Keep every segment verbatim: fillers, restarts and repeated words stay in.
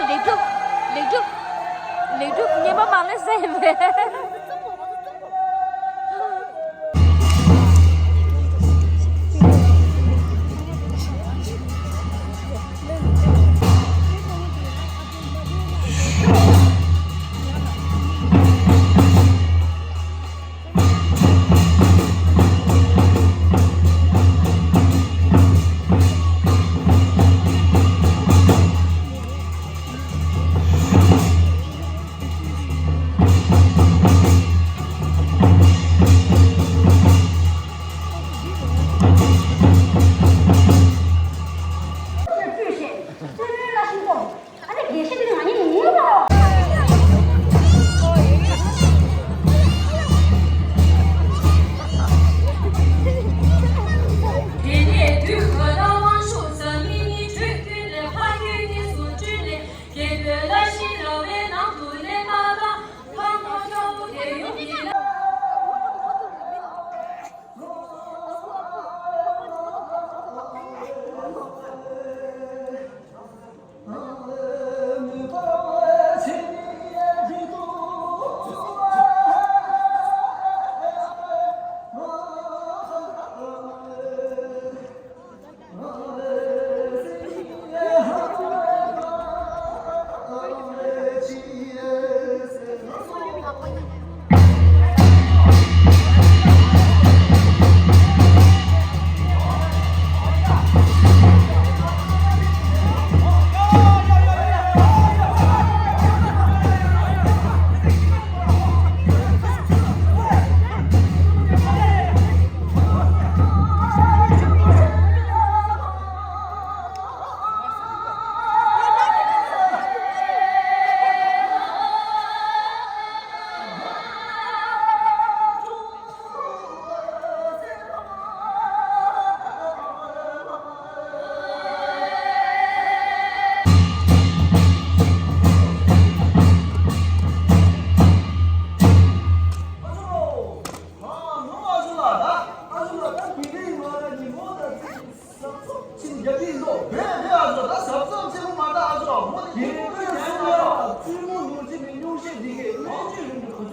ལེགས་གྲུབ། ལེགས་གྲུབ། ལེགས་གྲུབ་ངན་པ་མ་ལས་ཟེར་མེད།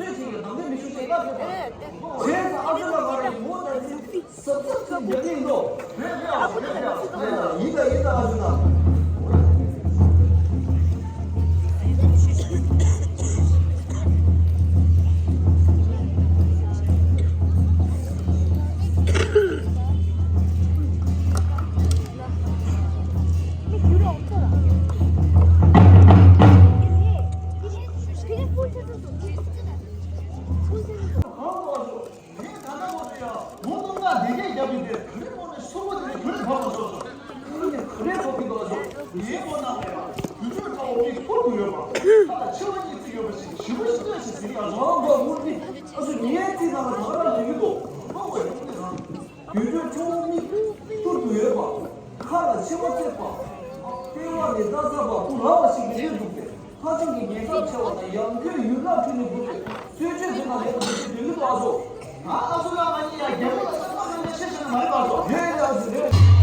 ཅིག་གི་ནང་དོན་མི་ཤུགས་ཆེ་ལ་ཕེབས་པ། བྱས་ཙང་ཨ་ཚོ་ལ་ང་རང་ངོ་ད་ཅི་ཟབ་ཟབ་ཅིག་རྒྱག་གི་ཡིན་ནོ། རེད་རེད་ཨ་ཚོ་རེད་རེད་ཨ་ཚོ་རེད་ལ་ཡིན་ད་ཡིན་ད་ཨ་ཚོ་ལ། ངས་ད་ལྟ་བར་དུ་ཡང་ངོ་གདོང་ཁ་བདེ་བདེ་རྒྱབ་ཀྱི་བསྡད། ག་རེ་དངོས་གནས་སོ་སོ་དེ་ནས་ག་རེ་བབས་པ་སོ་སོ། ག་རེ་ག་རེ་བབས་ཀྱི་འདུག་ཨ་ཚོ། ངའི་ངོ་ནང་ལ་ཡང་དུས་ཚོད་ཁ་འོ་མི་ཁུར་དུ་ཡོད་པ། ཁ་ལ་མཆེ་བ་གཉིས་བརྩིགས་ཡོད་པ་ཞིག་ཞི་བ་ཞིག་ལྟོས་ཞིག་ཟེར་ཡ་རང་ག་དངོས་གནས་ཨ་ཚོ་ངའི་རྩིས་ནང་ལ་ད་ག་རང་ལས་ཀྱི་འདུག་མ་གོ་ཡོང་གི་རང་། དུས་ཚོད་ཁ་འོ་མི་ཁུར་དུ་ཡོད་པ། ཁ་ལ་མཆེ་བ་བརྩིགས་པ། ལྟེ་བ་ནས་རྩྭ་ཟ་བ་སྤུ་ལངས་པ་ཞིག་གི་སླེབས་འདུག་སྟེ། ལྷ་ཆུང་གི་ཉེན་ཚབས་ཆེ་བ་དང་ཡང་ཁྱོད་ཡུལ་ལྷ་ཁྲིད་ནས་འགྲོ་དུས་གསོལ་མཆོད་དེ་དང་ལེན་དུ་འགྲོ་རྒྱུ་འདོད་ཀྱི་འདུག་ཨ་ཚོ། ང་ཨ་ཚོ་ལ་ང་གཉིས་ཡ་རྒྱལ་པོ་ལ་ས་ཐག་རིང་པོ་ཆེ་ཞིག་ནས་མ་རེད་པ་ཚོ། རེད་རེད་ཨ་ཚོ་རེད།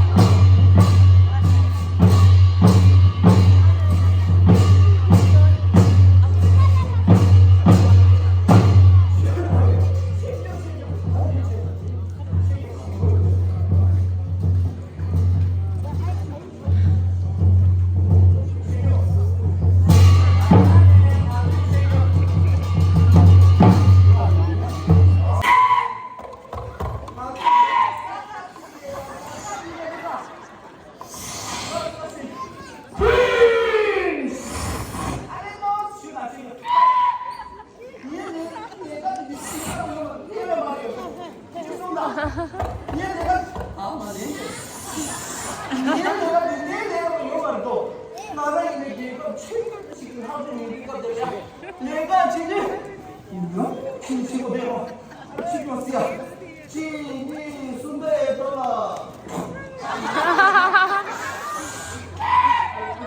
གཅིག་གཉིས་གསུམ་པའི་ཐོག་ལ།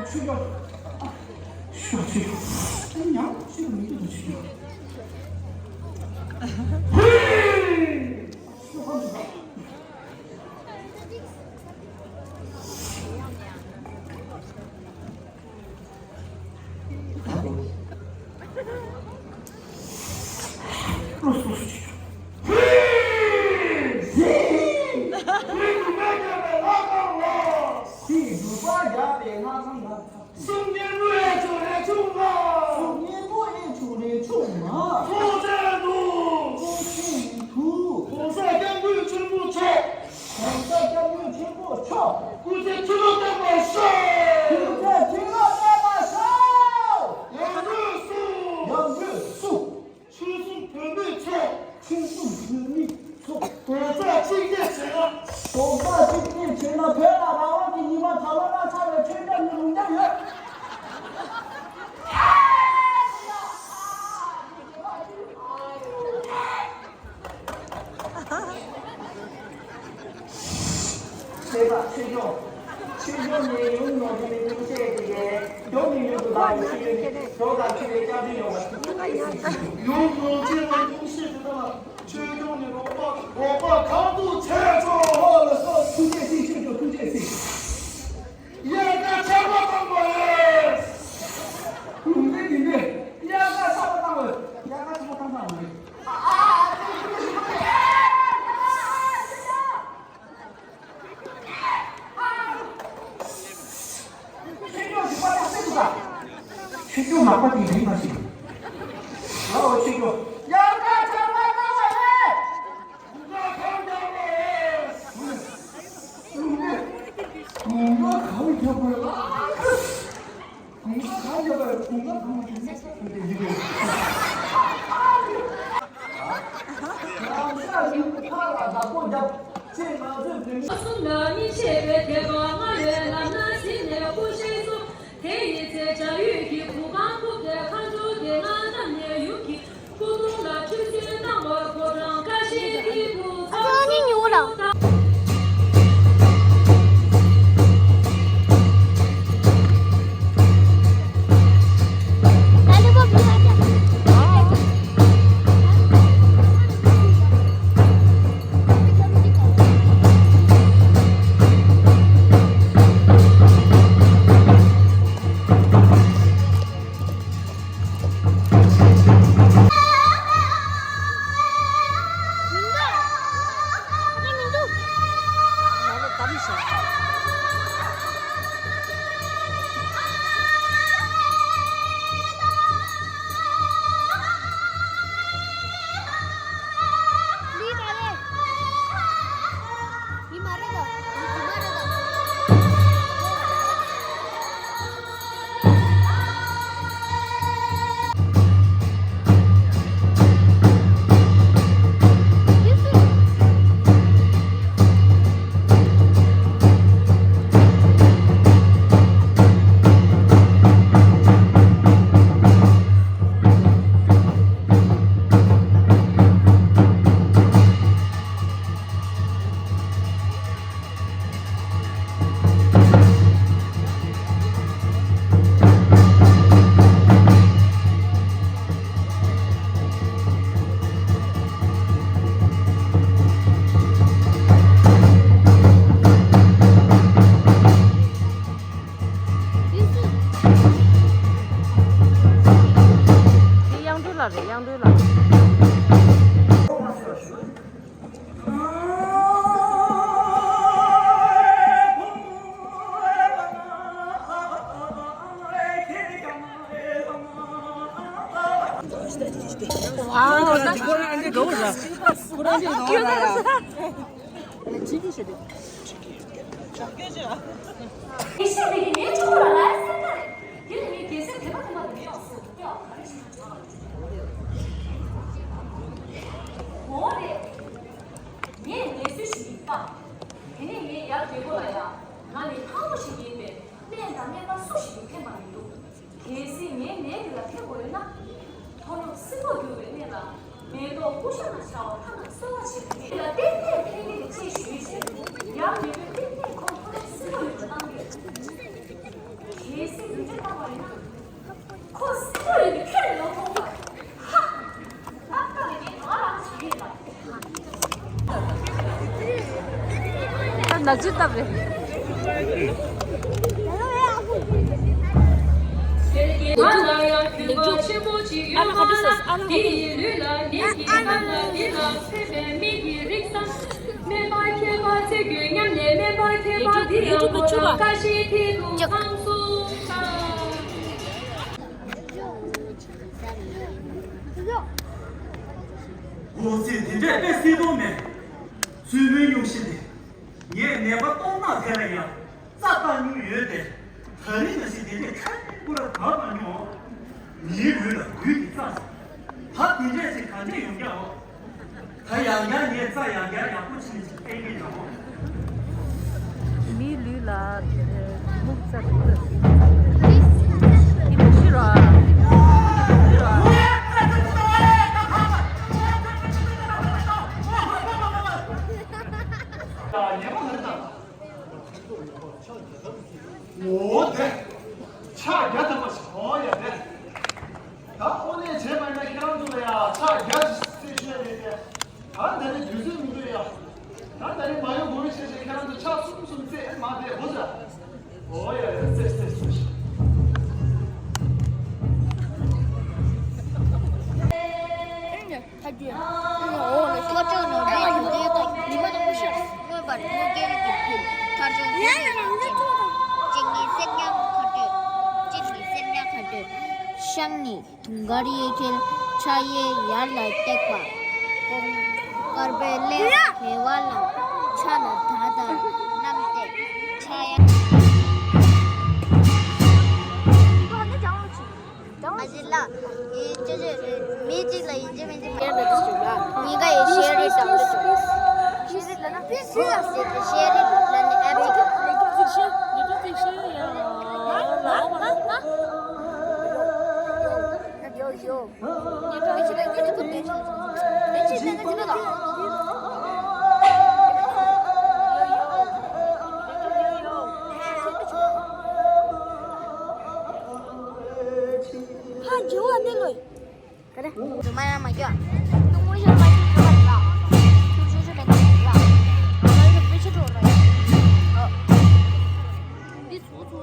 ཆུ་སྐྱོར། ཤོག་ཆུ་སྐྱོར། ཨ་ནི་ཡང་ཆུ་མི་འདུག་ཆུ་སྐྱོར། ཧུའི། ཤོག་ཧམ་ཆུ་སྐྱོར། གསུང་སྙན་པོ་ཨེ་ཆུང་རེ་ཆུང་མ། གསུང་སྙན་པོ་ཨེ་ཆུང་རེ་ཆུང་མ། ཚོགས་ཆེན་དུ། ཚོགས་ཆེན་དུ། གོང་ས་སྐྱབས་མགོན་ཆེན་པོ་མཆོག་གོང་ས་སྐྱབས་མགོན་ཆེན་པོ་མཆོག་སྐུ་ཚེ་ཁྲི་ལོ་བརྟན་པར་ཤོག་སྐུ་ཚེ་ཁྲི་ལོ་བརྟན་པར་ཤོག་ཡང་སྒོས་སུ། ཡང་སྒོས་སུ། ཆོལ་གསུམ་བོད་མིའི་ཚོགས། ཆོལ་གསུམ་བོད་མིའི་ཚོགས། རྡོག་རྩ་གཅིག་སྒྲིལ་བྱས་ན། རྡོག་རྩ་གཅིག་སྒྲིལ་བྱས་ན་བོད་ལ་རང་དབང་གི་ཉི་མ་གྲང་མོ་མ་ཆགས་པའི་ཁྲོད་སྐྱབས་མགོན་ལུང་སྟོན་ཡོད། ཞེས་པ་ཆོས་སྐྱོང་། ཆོས་སྐྱོང་ནས་ཡུམ་ནོར་བུའི་གཉུག་སེམས་ཀྱི་ཡེ། མགྱོགས་ནས་མྱུར་དུ་ལག་ཏུ་ཆུད་ནས་གྲོགས་དང་འཁྲིལ་བའི་སྐྱབས་འགྲོ་ཡོང་བ། ཡུམ་ནོར་བུའི་གཉུག་སེམས་ཀྱི་ཐོག་ལ་ཆོས་སྐྱོང་ནས་རོགས་པ་རོགས་པ་གང་ཐུབ་བྱས་ཆོག་ཨོ་ལགས་སོ། ཐུགས་རྗེ་ཆེ། ཆོས་སྐྱོང་ཐུགས་རྗེ་ཆེ། དབྱར་ཁ་ཆར་པ་བཏང་བ་རེད། ལུང་པའི་དེ་འདྲས་དབྱར་ཁ་ཆར་པ་བཏང་བ་རེད། དབྱར་ཁ་ཆར་པ་བཏང་བཏང་བ་རེད། ཆོས་སྐྱོང་ཞིག་པ་ཐག་ཆོད་འདུག་ག་ཆོས་སྐྱོང་ནག་པ་དེ་རིག་མ་ཤེས། ཨོ་ཆོས་སྐྱོང་། དབྱར་ཁ་ཆར་པ་བཏང་བ་རེད། དགུན་ཁ་གང་རྒྱག་པ་རེད། དགུན་ཁ་གང་རྒྱག་པ་རེད། དགུན་ཁ་གང་རྒྱག་པ་རེད། དགུན་ཁ་གང་རྒྱག་པ་རེད། ཁ་ལ་བདག་པོ་རྒྱབ། ཅེས་ང་ཚོས་བོད་མི། གསུམ་ལ་གཉིས་ཆེ་བའི་དད་པ་མངའ་བའི་ལམ་སྣ་ཟིན་ནས་སྐུ་གཤེགས་སོ། དེ་ཡི་ཚེ་བྱ་ཡུལ་གྱི་གུར་ཁང་ཕུབ་སྟེ་མཁའ་འགྲོ་སྡེ་ལྔ་རྣམས་ནས་ཡུམ་གྱི་སྐུ་གདུང་ལ་ཁྲུས་གསོལ་གནང་བར་ཕོ་བྲང་ཁ་ཤས་ཀྱི་བུ་ཚ་ཚ་ནི་ཉུང་ར། དེ་བཤད་པའི་གི་ངའི་ཕྲུ་གུ་ལ་ལ་སེམས་ཁ་རེད། དེ་ནི་ངའི་རྒྱལ་སྲས་དད་པ་དེ་མ་དེ་མི་ཡོང་སུ་དེ་ཨ་ག་རེ་ཞིག་ན་ཆགས་ལ་འོ་རེད། ངས་ངལ་གསོ་ཞིག་ཡིན་ད། དེ་ནས་ངས་ཡར་རྒྱལ་པོ་ལ་ཡ། ང་ནི་ལྷ་མོ་ཞིག་ཡིན་པས་སྨན་དང་སྨན་པ་སུ་ཞིག་ཕན་པ་མི་འདུག་གལ་སྲིད་ངའི་ནད་འདི་ལ་ཕན་དགོས་ཡོད་ན། ཐོ་ནུབ་སྲིན་པོ་རྒྱུ་བའི་གནས་ལ་མེ་ཏོག་ཀུ་ཤ་ན་ཤ་བ་ལྷ་ན་གསོལ་བ་བྱེད་པའི་གནས་ལ་ཏན་ཏན་ཕན་གྱི་རེད་ཅེས་ཞུས་བྱས། ཡང་མི་དགོས་ཏན་ཏན་ཁོང་ཐོ་ནུབ་སྲིན་པོ་ཡོད་པ་བཏང་གི་རེད། གལ་སྲིད་རྒྱུ་འབྲས་བཏང་བ་ཡིན་ན། ཁོ་སྲིད་པ་ཡིན་ཁྱོད་ལ་ཡོང་ཐོག་པ། ཧ། ཏག་ཏག་ལས་ངན་ང་རང་བྱེད་ཡིན་ལ། ད་ནག་ཆུ་སྟབས་རེད། ལེགས་གྲུབ། ཨ་ལ་ག་དུས་སོང་། ཨ་ལ་ག་དུས། སྨན་པ་མཁས་པ་ཚེ་མགོན་མཉམ་ལས་སྨན་པ་མཁས་པ་འདི་ལ་ངོ་ལ་བཀའ་བཞིན་མཐིལ་དུ་བསྐང་གསོལ་ཞིག་འོ་ཙི་དེ་འདྲས་དཔེ་སྲིད་དོན་མེད། བཙུན་མོའི་སྙུང་གཞི་དེ། ངས་ནད་པ་སྟོང་ནག་དེ་ལ་ཡང་རྩ་བཏང་མྱོང་ཡོད་དེ། ད་རིང་ནང་བཞིན་དེ་འདྲས་ཁ་ཉིན་ཀུ་ར་དག་མ་མྱོང་། མིའི་ལུས་ལ་རྒྱུད་ཀྱི་རྩ་ཟེར། ད་དེ་འདྲས་ཅིག་ག་འདྲས་ཡོང་རྒྱུ་འོ། ད་ཡང་བསྐྱར་ངས་རྩ་ཡང་བསྐྱར་ཡག་པོ་བྱས་ནས་ཅིག་ཨེ་ཡིན་ནམ། མིའི་ལུས་ལ་སྨུག་རྩ་འདུག་ལ། འདི་མི་ཤི་ར། འདི་མི་ཤི་ར། ཉེ་མ་ལ་ད། འོ་དེ། ཕྱག་རྒྱ་ཐམ་པ་ཞིག་འོ་ཡ་དེ། ད་ཨོ་ལེ་བྱས་པ་ཡིན་ན་ཁྱེད་རང་ཚོ་ལ་ཡ་ཕྱག་རྒྱ་ཞིག་རྩེ་ཤེས་རེད་དེ། ད་ད་ནི་དུས་ཚོད་མི་འདུག་ཡ། ད་ད་ནི་མ་ཡོང་དགོས་ཤེས་ཤེས་ཁྱེད་རང་ཚོ་ཕྱག་གསུམ་གསུམ་རྩེ་མ་བསྡད་འོ་ཟེར། འོ་ཡ་ཡ་རྩེ་རྩེ་རྩེ་ཤིག་ཐར་རྒྱུ། འོ་ལ་ཁྱོད་ཅག་ནང་བའི་དུས་འདས་དང་ཉི་མ་དང་ཀུ་ཤ་མངོན་པར་མངོན་དགེ་ལུགས་ཀྱི་ཕིན་ཐར་ལྕོག་ཡོད་ཀྱི་རང་ཅན། གཅིག་ནི་སེར་ཉམས་ཁ་སྤྲོད། གཅིག་ནི་སེར་ཉམས་ཁ་སྤྲོད། ཤངས་ནི་དུང་དཀར་གཡས་འཁྱིལ་ཕྱག་གཡས་ཡར་ལ་བཏེགས་པ། གོང་དཀར་པོའི་ཀླད་པ་བལ་བ་ལ་ཕྱག་ལ་དར་དང་བསྣམས་ཏེ་ཕྱག་གཡས། ཨ་ཅེ་ལགས། ཡིན་ཅི་ཅི་རེད། མི་གཅིག་ལ་ཡིན་གཅིག་མིན་གཅིག་ཤེར་འགྲོ་དུས་ཞུ་ལ། གཉིས་ཀ་ཡིས་ཤེར་རེད་བཏང་དུས་ཞུ། ཤེར་རེད་ལབ་ན་ཕི་སི་ལ་ཟེར་ཏེ་ཤེར་རེད་ལབ་ནས་ཨེབ་ཅིག་གི། ཡོ་ཡོ། ཧ་ཇོ་བ་ནི་ལོས། ག་རེ། རུ་མ་ཡང་མ་རྒྱག་གཏུམ་མོ་ཤོར་མ་ཡིན་པ་རེད་ལ། ཁྱོད་ཤོད་ཤོད་མེད་ན་རེད་ལ། ང་ལ་དཔེ་ཆ་འགྲོ་ར་ཡིན། འདི་ཚོ་ཚོ།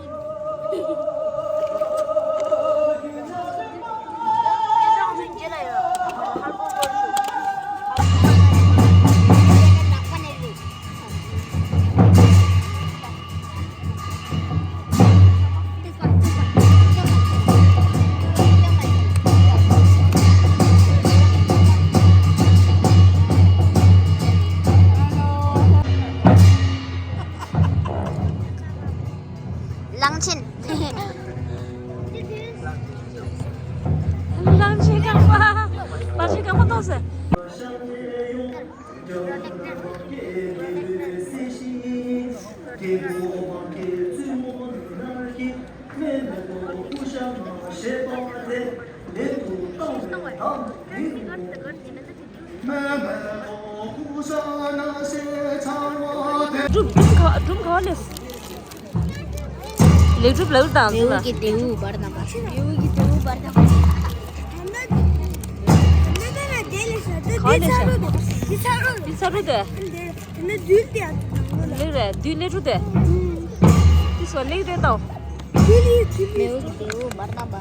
གླང་ཆེན། གླང་ཆེན་རྐང་པ། གླང་ཆེན་རྐང་པ་ཐོག་ཟེར། སྒྲུབ་སྒྲུབ་ག་སྒྲུབ་ག་ལས། ལེགས་གྲུབ་ལགས་དང་ལེའུ་གི་ལེའུ་བར་ན་པ། ལེའུ་གི་ལེའུ་བར་ན་པ། ག་ལས་ཤ། འདི་ཚ་རུ་དེ། ལེགས་རེད་འདི་ལེགས་གྲུབ་དེ། འདི་སོ་ལེགས་རེད་དོ། ལེའུ་གི་ལེའུ་བར་ན་པ།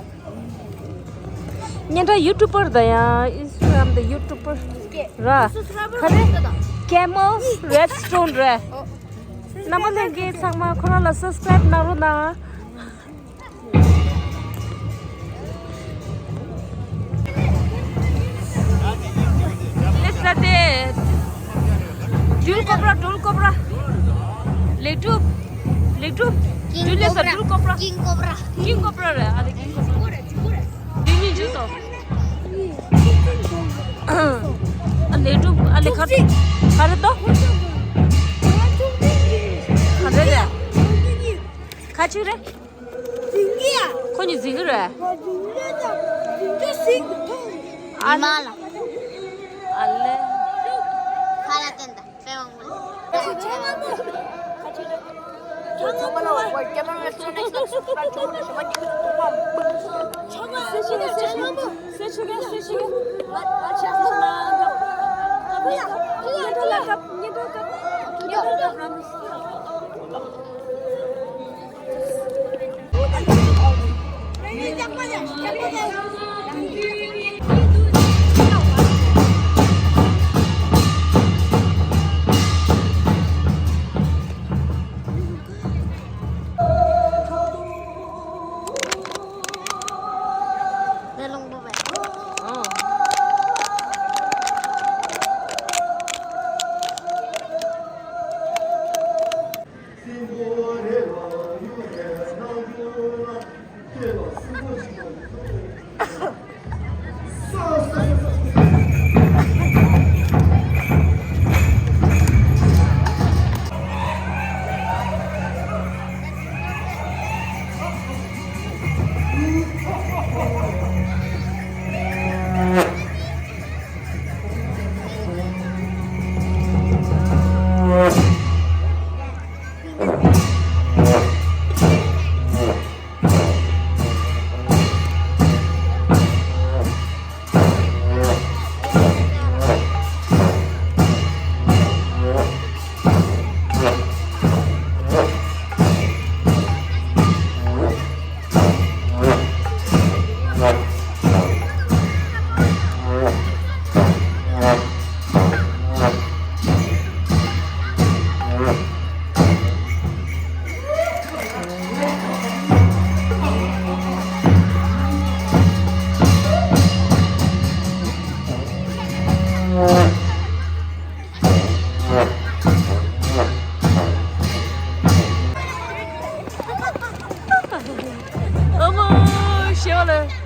སྙན་གྲགས་ཡུ་ཊུབ་པར་དང་ཡང་ཨིན་སི་ཊ་གྷ་རམ་དང་ཡུ་ཊུབ་པར་ར། ག་རེ། Camel Redstone རེད། རྣམ་པ་ལྷན་རྒྱས་ཚང་མ་ཁོ་རང་ལ་སབ་སི་ཀ་རེབ་གནང་རོགས་གནང་། ལེ་ས་ཏེ། སྦྲུལ་ཀོབ་ར། སྦྲུལ་ཀོབ་ར། ལེགས་གྲུབ། ལེགས་གྲུབ། སྦྲུལ་ལེ་ས། སྦྲུལ་ཀོབ་ར། ཀིང་ཀོབ་ར། ཀིང་ཀོབ་ར་རེད། ཨ་རེ། ཀིང་ཀོབ་ར། འདི་གཉིས་འཇུ་དོ། ཨ་ལེགས་གྲུབ། ཨ་ལེ་ཁར། ག་རེ་དོ། ག་རེ་རེད། ཁ་ཆུ་རེད། འཛིན་གྱི་ཡ། ཁོ་གཉིས་འཛིན་གྱི་རེད། འཛིན་གྱི་ཡ། འཛིན་གྱི་ཟིན་གྱི་ཐོང་། ཨ་མ་ལ། ཨ་ལེ། ཁ་ལ་བསྟན་ད། ཕེ་ཝང་མོ། ཚང་མ་ལ་བར་ཀེ་མ་ར་ལ་སུ་ནེག་སི་ལ་སུ་སི་ཀ་རབ་བྱོས་རོགས་ཞུ། མ་གི་ཐུག་པ། ཚང་མ་སེ་ཆུ་ག་སེ་ཆུ་ག་སེ་ཆུ་ག་སེ་ཆུ་ག། ང་ང་ཆ་སེ་ཆུ་ན་ག། ག་ཕུ་ཡ། ཕུ་ཡ། ཉེ་འགྲོ་ལ་ག། ཉེ་འགྲོ་ག། ཉེ་འགྲོ་ག། ཨ་མ་ཤི་བ་ལ།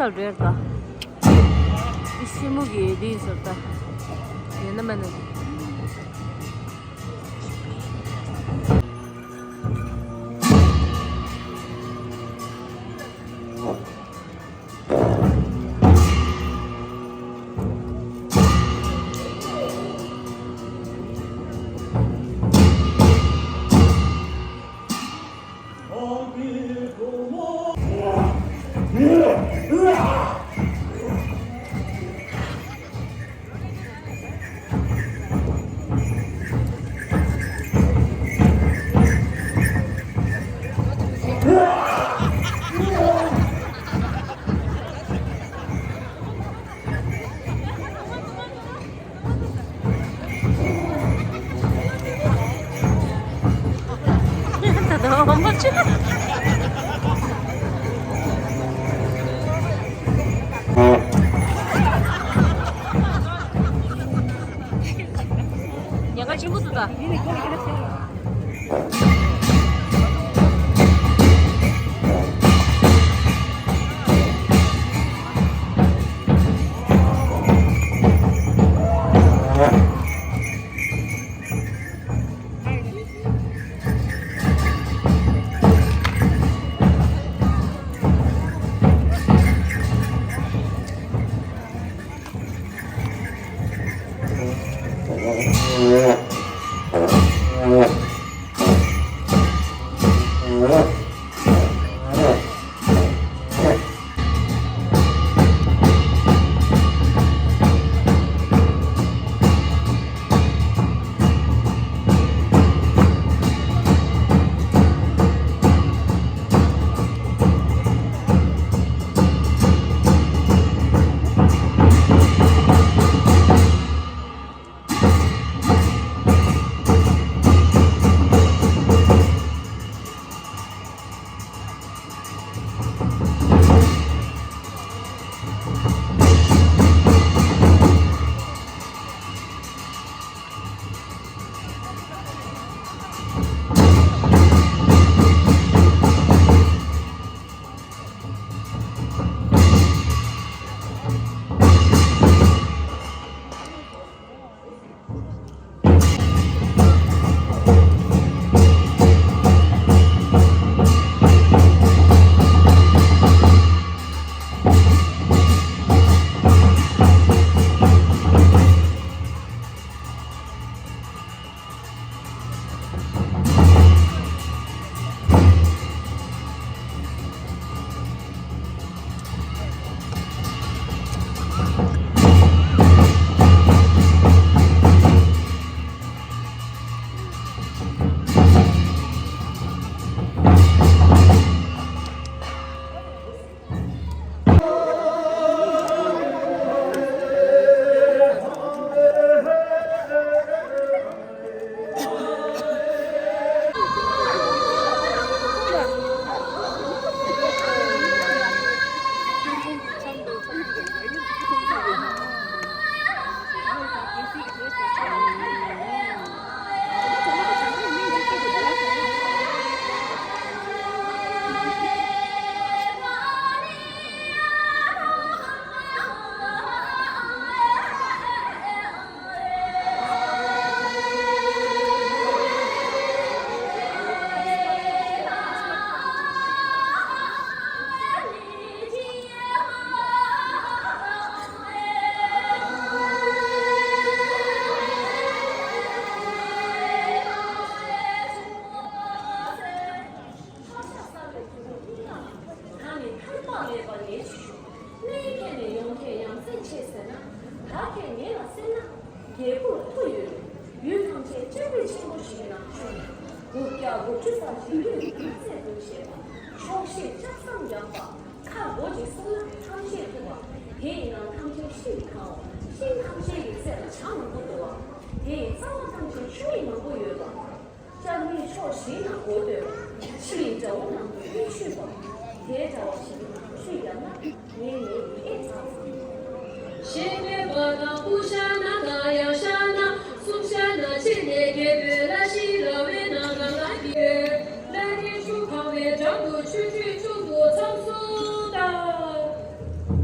ཚར་རེད་ད། ཨི་ཤི་མུ་གི་དེ་ཡིན་ཟེར་ད། ཡིན་ན་མིན་ན། ཉེན་ཁ་ཆེན་པོ་འདུག་ད། ད་ནི་ཐར་པ་མེད་པ་ལས་ཅི་ཞུ། གནས་ཁྱེད་ནས་ཡོང་མཁན་ཡང་སེ་ཆེ་ཟེར་ན། ད་ཁྱེད་ངེད་ལ་སེར་སྣ། རྒྱལ་པོར་མཐུ་ཡོད། ཡུལ་ཐམས་ཅད་སྤྱན་རས་ཆེན་པོ་ཞིག་ནང་བྱོན། དགུ་བརྒྱ་དགུ་བཅུ་ཙམ་ཞིག་ཡོད་ཚད་འདུག་བྱས་པ། ཆོག་ཤེས་ལྕགས་ཟམ་ཡངས་པ། ཁ་སྒོ་ཅིག་སོང་ན་ཐམས་ཅད་ཐུབ་པ། དེ་ཡི་ནང་ཐམས་ཅད་ཤིང་གང་བ། ཤིང་ཐམས་ཅད་ཀྱི་རྩེ་ལ་བྱ་མང་པོ་འདུག་པ། དེ་ཡི་རྩ་བ་ཐམས་ཅད་ཆུ་ཡི་མང་པོ་ཡོད་པ། ལྕགས་མིག་ཕྱོགས་བཞི་ན་སྒོ་སྟོད། ཕྱི་ཡི་དགྲ་བོ་རྣམས་ཀྱིས་མིག་ཆུད་པ། དེ་འདྲ་བ་ཞིག་གི་ནང་ཆུད་ཡང་ན་ངའི་ཉེ་ཡིན་ཨེ་ཚང་། ཞེས་སྨྲས་པ་དང་། སྤུ་ཤ་ན་དང་ཡང་ཤ་ན། གསུམ་ཤ་ན་ཕྱེ་ནས་རྒྱལ་པོའི་བླ་ཞིང་ར་བའི་ནང་ན་ལངས་ཏེ། བླ་རེ་ཆུ་གང་བའི་འགྲམ་དུ་ཆུ་ཁྲུས་བཅུག་ཏུ་མཚམས་སུ་བཏབ།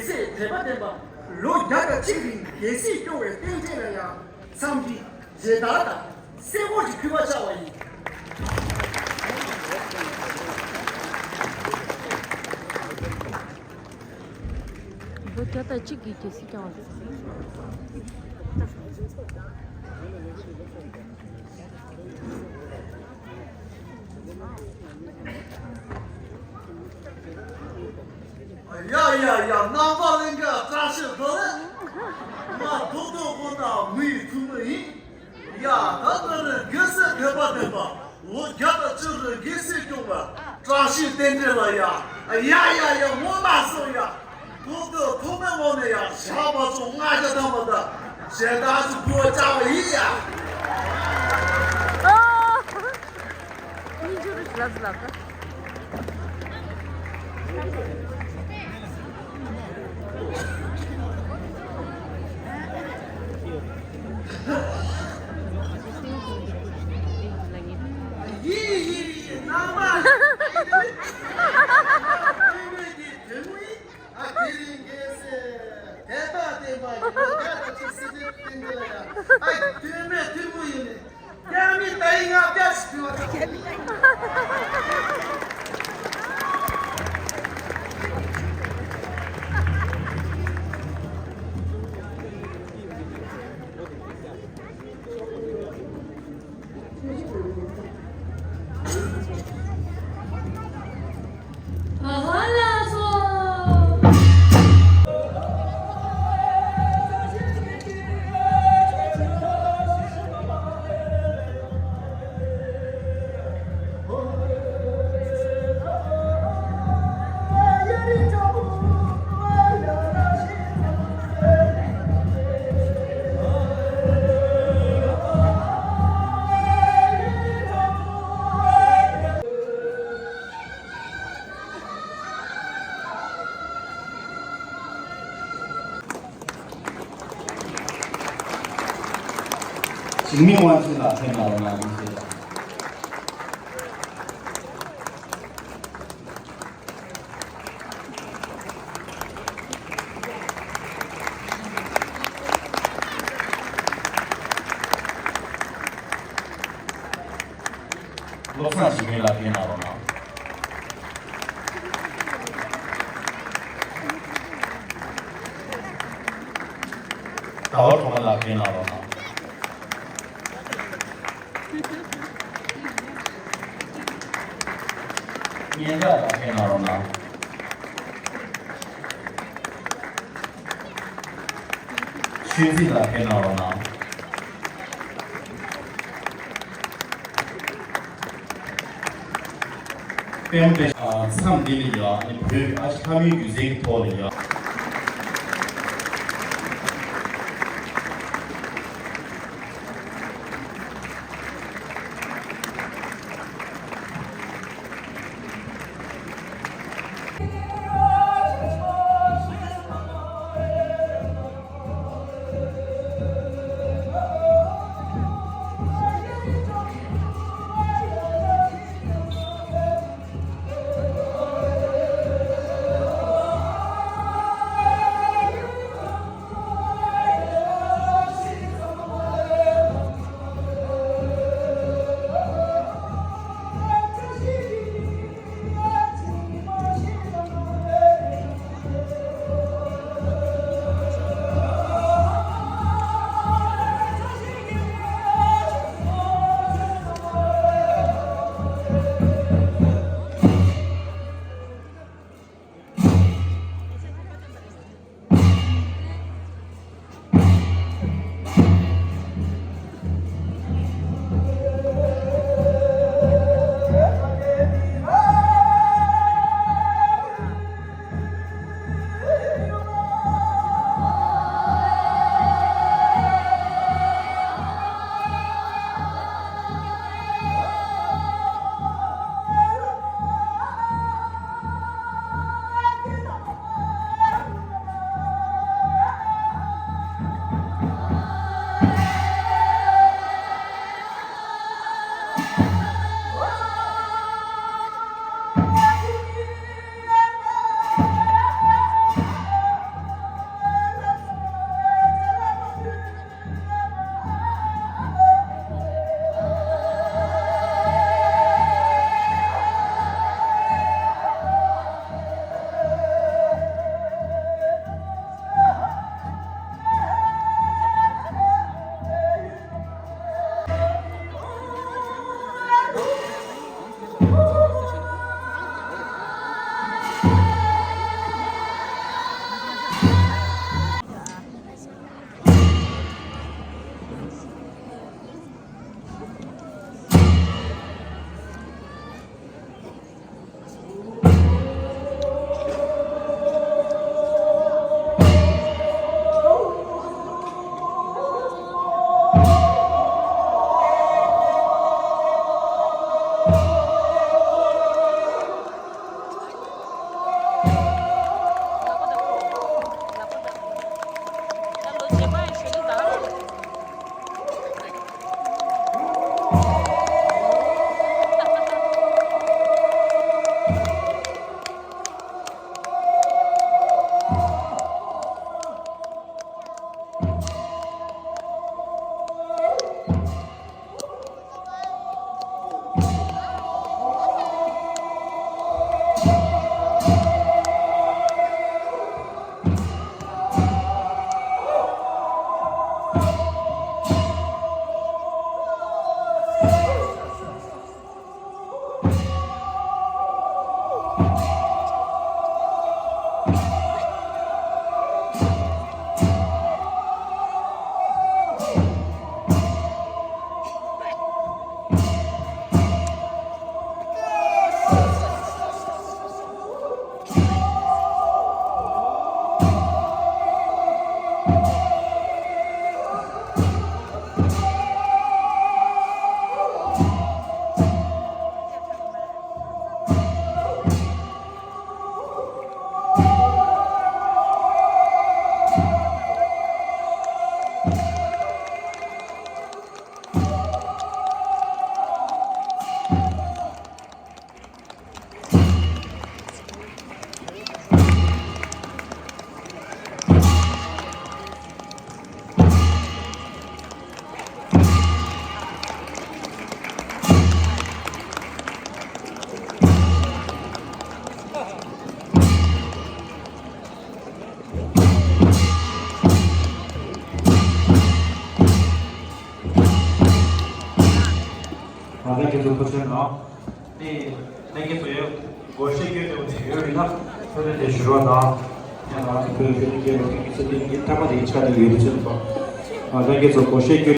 ཚེ་དད་པ་ལྡན་པ། ལོ་བརྒྱ་དང་གཅིག་རིང་རྒྱལ་སྲིད་སྐྱོང་བའི་རྟེན་འབྲེལ་ལ་ཡང་འཚམས་འདྲི་མཇལ་དར་དང་སེར་པོ་ཞིག་ཕུལ་བར་བཅར་བ་ཡིན། ལོ་བརྒྱ་དང་གཅིག་གི་རྒྱལ་སྲིད་སྐྱོང་བ། ཡ་ཡ་ཡ། རྣམ་པ་ལྷན་རྒྱས་བཀྲ་ཤིས་བདེ་ལེགས། ང་རྡོ་རྡོ་ཁོ་ན་མི་ཡི་ཐུན་མོང་ཡིན། ཡ། ད་ལྟ་རེ་རྒྱལ་སྲས་དད་པ་ལྡན་པ་ལོ་བརྒྱ་དང་གཅིག་རེ་རྒྱལ་སྲིད་སྐྱོང་བ་བཀྲ་ཤིས་རྟེན་འབྲེལ་ལ་ཡ། ཡ་ཡ་ཡ། ངོ་མ་སོང་ཡ། ཐོག་ཏུ་ཐོག་མའི་ངོ་ནས་ཡང་ཞག་པ་ཚོ་ལྔ་བརྒྱ་ཐམ་པ་དང་ཞལ་ཏ་ཚོ་བུ་བ་བཅའ་བ་ཡིན་ཡ། ཨོ། མི་འགྱུར་རུ་ལབ་ལབ། ཡི་ཡི་ཡི། རྣམ་པ་ཡི་ཡི་ཡི། དེ་མོ་ཡིན། ཨ། དེ་རིང་རྒྱལ་སྲས་དད་པ་ལྡན་པ་ཡི་ལོ་བརྒྱ་དང་གཅིག་སྲིད་དེ་སྟེང་དེ་ལ་ཡང་། ཨ། དུས་མེད་དུས་མོ་ཡིན་ནས་རྒྱ་མི་ད་ཡིན་ང་བརྒྱ་ཞིག་དུས་བ་ཚ། ཞིང་མི་དབང་ཆེན་ལགས་ཕེབས་གནང་རོགས་གནང་ཡིན་ཟེར། བློ་བཟང་ཞིང་ཆེན་ལགས་ཕེབས་གནང་རོགས་གནང་། ཟླ་བ་སྒྲོལ་མ་ལགས་ཕེབས་གནང་རོགས་གནང་། སྙན་གྲགས་ལགས་ཕེབས་གནང་རོགས་གནང་། ཆོས་འཛིན་ལགས་ཕེབས་གནང་རོགས་གནང་། པད་མ་བཀྲ་ཤིས། མཚམས་འདི་ནས་ཡང་ནི་བོད་ཨ་ཅེ་ལྷ་མོའི་སྒྱུ་རྩལ་གྱི་ཐོག་ལ་ཡང་། ལྷན་རྒྱས་ཚོ་ཐུགས་རྗེ་གནང་། ནི་ལྷན་རྒྱས་ཚོ་ཡོད། སྒོར་གཞས་སྐྱོན་ཏེ་འོང་ཡོད་རེད་ན་ཚོད་ལས་དེ་ཞུ་རོགས་གནང་། ཡང་ང་ཚོ་བོད་ཕྱི་ནས་སྐྱེས་པ་ཚོ་གི་ཚེ་འདི་ཉིན་ཐ་མ་དེ་ཡིན་ཆ་ནས་ཡོད་ཚུལ་པ། ལྷན་རྒྱས་ཚོ་སྒོར་གཞས་སྐྱོན་